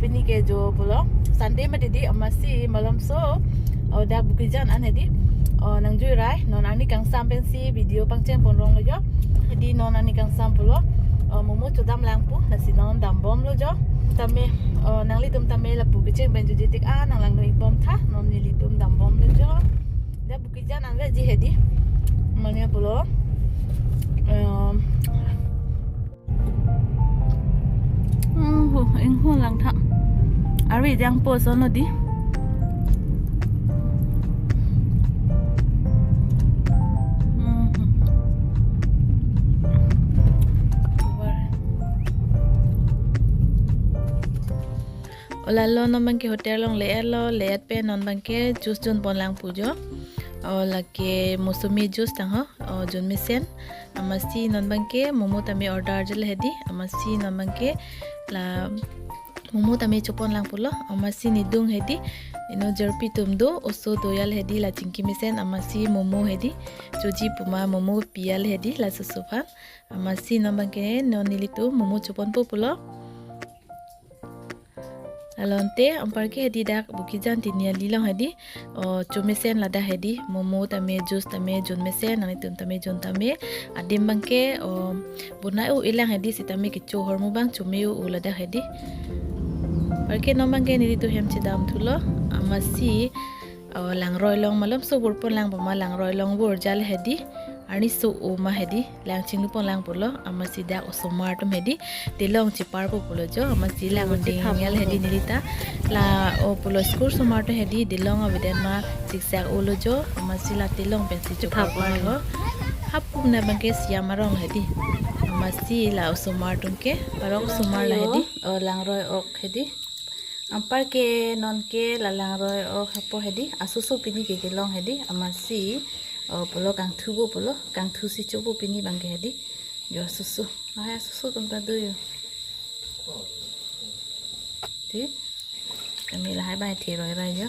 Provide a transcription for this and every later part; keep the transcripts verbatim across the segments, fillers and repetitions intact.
Pini ke jo pulo Sunday mati di, amatsi malomso, o, dak Bokajan an hedi. O, nangjui rai, non arni kangsam pensi video pangcheng pon rong lo jo. Hedi non arni kangsam pulo, o, momo chodam lang pu, lasi non dam bom lo jo. Tame, o, nanglitum tame lapu kecheng pen juji tik, a, nang langno ik bom tha, non nelitum dam bom lo jo. Dak Bokajan an veji hedi. Mane pulo, em, Oh, ingho lang tha. Ari jang po sono di. Hmm. O lalo non abangke hotel along le-et lo, le-et pen non abangke juice jon pon lang pu jo. O lake mosumi juice tang ho, o jon mesen. Amatsi non abangke momo tame order jal hedi. Amatsi non abangke la momo tame chopon lang pulo. Amatsi nidung hedi. Ino jerpi tum do, oso do jal hedi, la chingki mesen. Amatsi momo hedi. Choji puma momo pi jal hedi, la susu aphan. Amatsi non abangke non nelitum momo chopon po pulo. Lalo ante, anparke hedi dak Bokajan tini ali along hedi, o, cho mesen ladak hedi, momo tame, juice tame, jon mesen, nanglitum tame, jon tame, adim abangke, o, bonai u-e lang hedi, sitame kecho ahormu abang, chome u-e ladak hedi. Anparke non abangke nelitum hem chedam thulo, amatsi, o, langroi along malomso vur pon lang puma langroi along vur jal hedi, arni so-o ma hedi, lang chinglu pon lang pulo, amatsi dak osomar atum hedi, delong chepar po pulo jo, amatsi lang ding jal hedi nelita, la o pulo school osomar atum hedi, delong avedet ma siksak olo jo, amatsi la delong pensi chepar po ho. Hapu na abangke siam arong hedi, amatsi la osomar atum ke, parok osomar la hedi, o langroi ok hedi. Anparke nonke la langroi ok hapo hedi, asusu pini ke kelong hedi, amatsi, o, pulo kangthu po pulo, kangthu si chopo pini abangke hedi. Jo asusu, lahai asusu atum ta do jo. Ti, kami lahai bai the roi rai jo.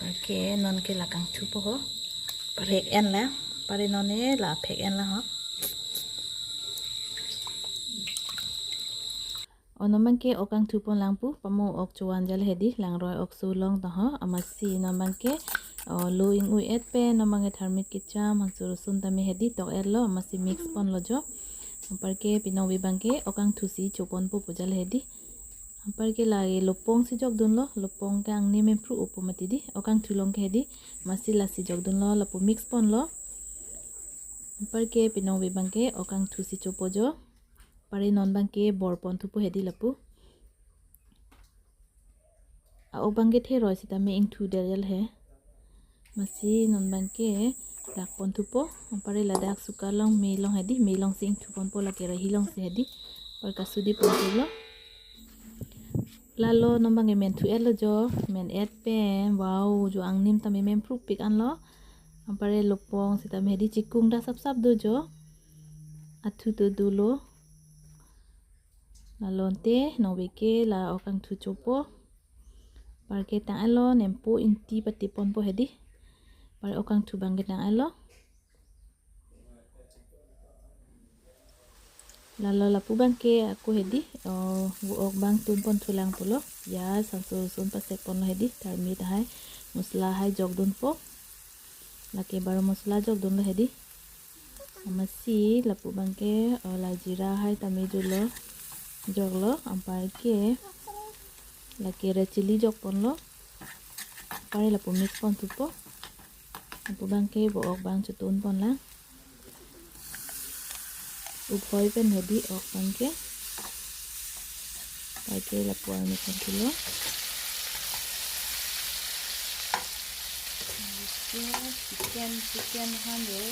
Anparke nonke la kangthu po ho. Parek en la, pare non ne la phek en la ho. O non abangke ok kangthu pon lang pu, pamo ok chovan jal hedi, langroi ok so long ta ho, amatsi non abangke, o, lo ing-ui-et pen, non abangke tharmit kecham, hanso rosun tame hedi, tok-et lo, amatsi mix pon lo jo. Anparke pinong ave abangke, ok kangthu si chopon po pu jal hedi. Anparke lake lopong si jok dun lo, lopong ke angni mempru upu mati di, ok kangthu along ke hedi, amatsi lasi jok dun lo, lapu mix pon lo. Anparke pinong ave abangke, ok kangthu si chopo jo. Pare non abangke bor pon thupo hedi lapu. A-ok abangke theroi sitame ingthu der jal he. Amatsi non abangke rak pon thupo. Pare ladak suka along me along hedi. Me along si ingthu ponpo, lake rahi along si hedi. Pare kasudi pon thulo. Lalo non abangke men thu-et lo jo. Men-et pen. Wow, jo angnim tame mempru pik an lo. Pare lopong sitame hedi, chikung ta sapsap do jo. Athu to dolo. Lalo ante nong ave ke la ok kangthu chopo. Pare ke tang-et lo, nempo ingti pati ponpo hedi. Pare ok kangthu abangke tang-et lo. Lalo lapu abangke ako hedi, o, vo-ok abang tun pon thu lang pulo. Ya, hanso rosun pasek pon lo hedi, tharmit hai, masala hai jok dunpo. Lake baram masala jok dun lo hedi. Amatsi lapu abangke, o, la jeera hai tame jok lo. Jok lo, anparke lake red chilli jok pon lo. Pare lapu mix pon thupo. Lapu abangke vo-ok abang chotun pon lang. Uphoi pen hedi ok abangke. Pare ke lapu arni kan thulo. Chicken, chicken han lo.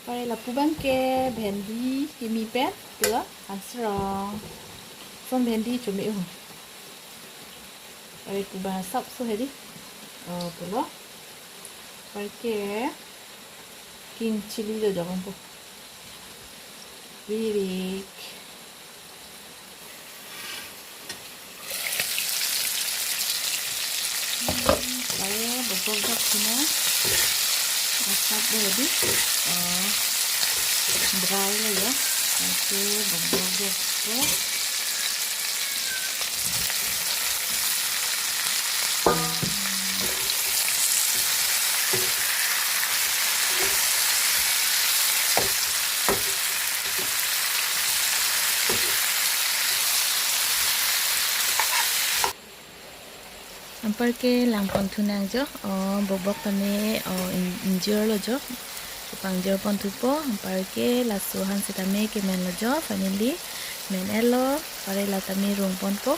Pare lapu abangke bhendi kimi pen, pulo, ansrong. Son bhendi chome u. Pare pu ba sap so hedi. O, pulo. Pare ke king chilli lo jok ponpo. Virik. Pare bobok jok sina. Asap do di, eh, dry lo ya. Anparke bobok bobok po. Anparke langpon thu nang jo, o, bobok tame, o, in-, ingjir lo jo. Chepanggjir pon thupo, anparke laso aphan sitame kemen lo jo, finally. Men-et lo, pare la tame rung ponpo.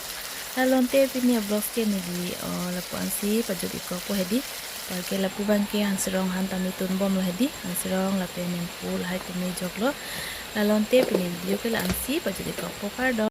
Lalo ante pini a-vlogs ke neli, o, lapu-ansi pajut-ik kokpo hedi. Anparke lapu abangke Hansirong aphan tame tunbom lo hedi. Hansirong lapen Nempu lahai tame jok lo. Lalo ante pini video ke la-ansi pajut-ik kokpo, kardom.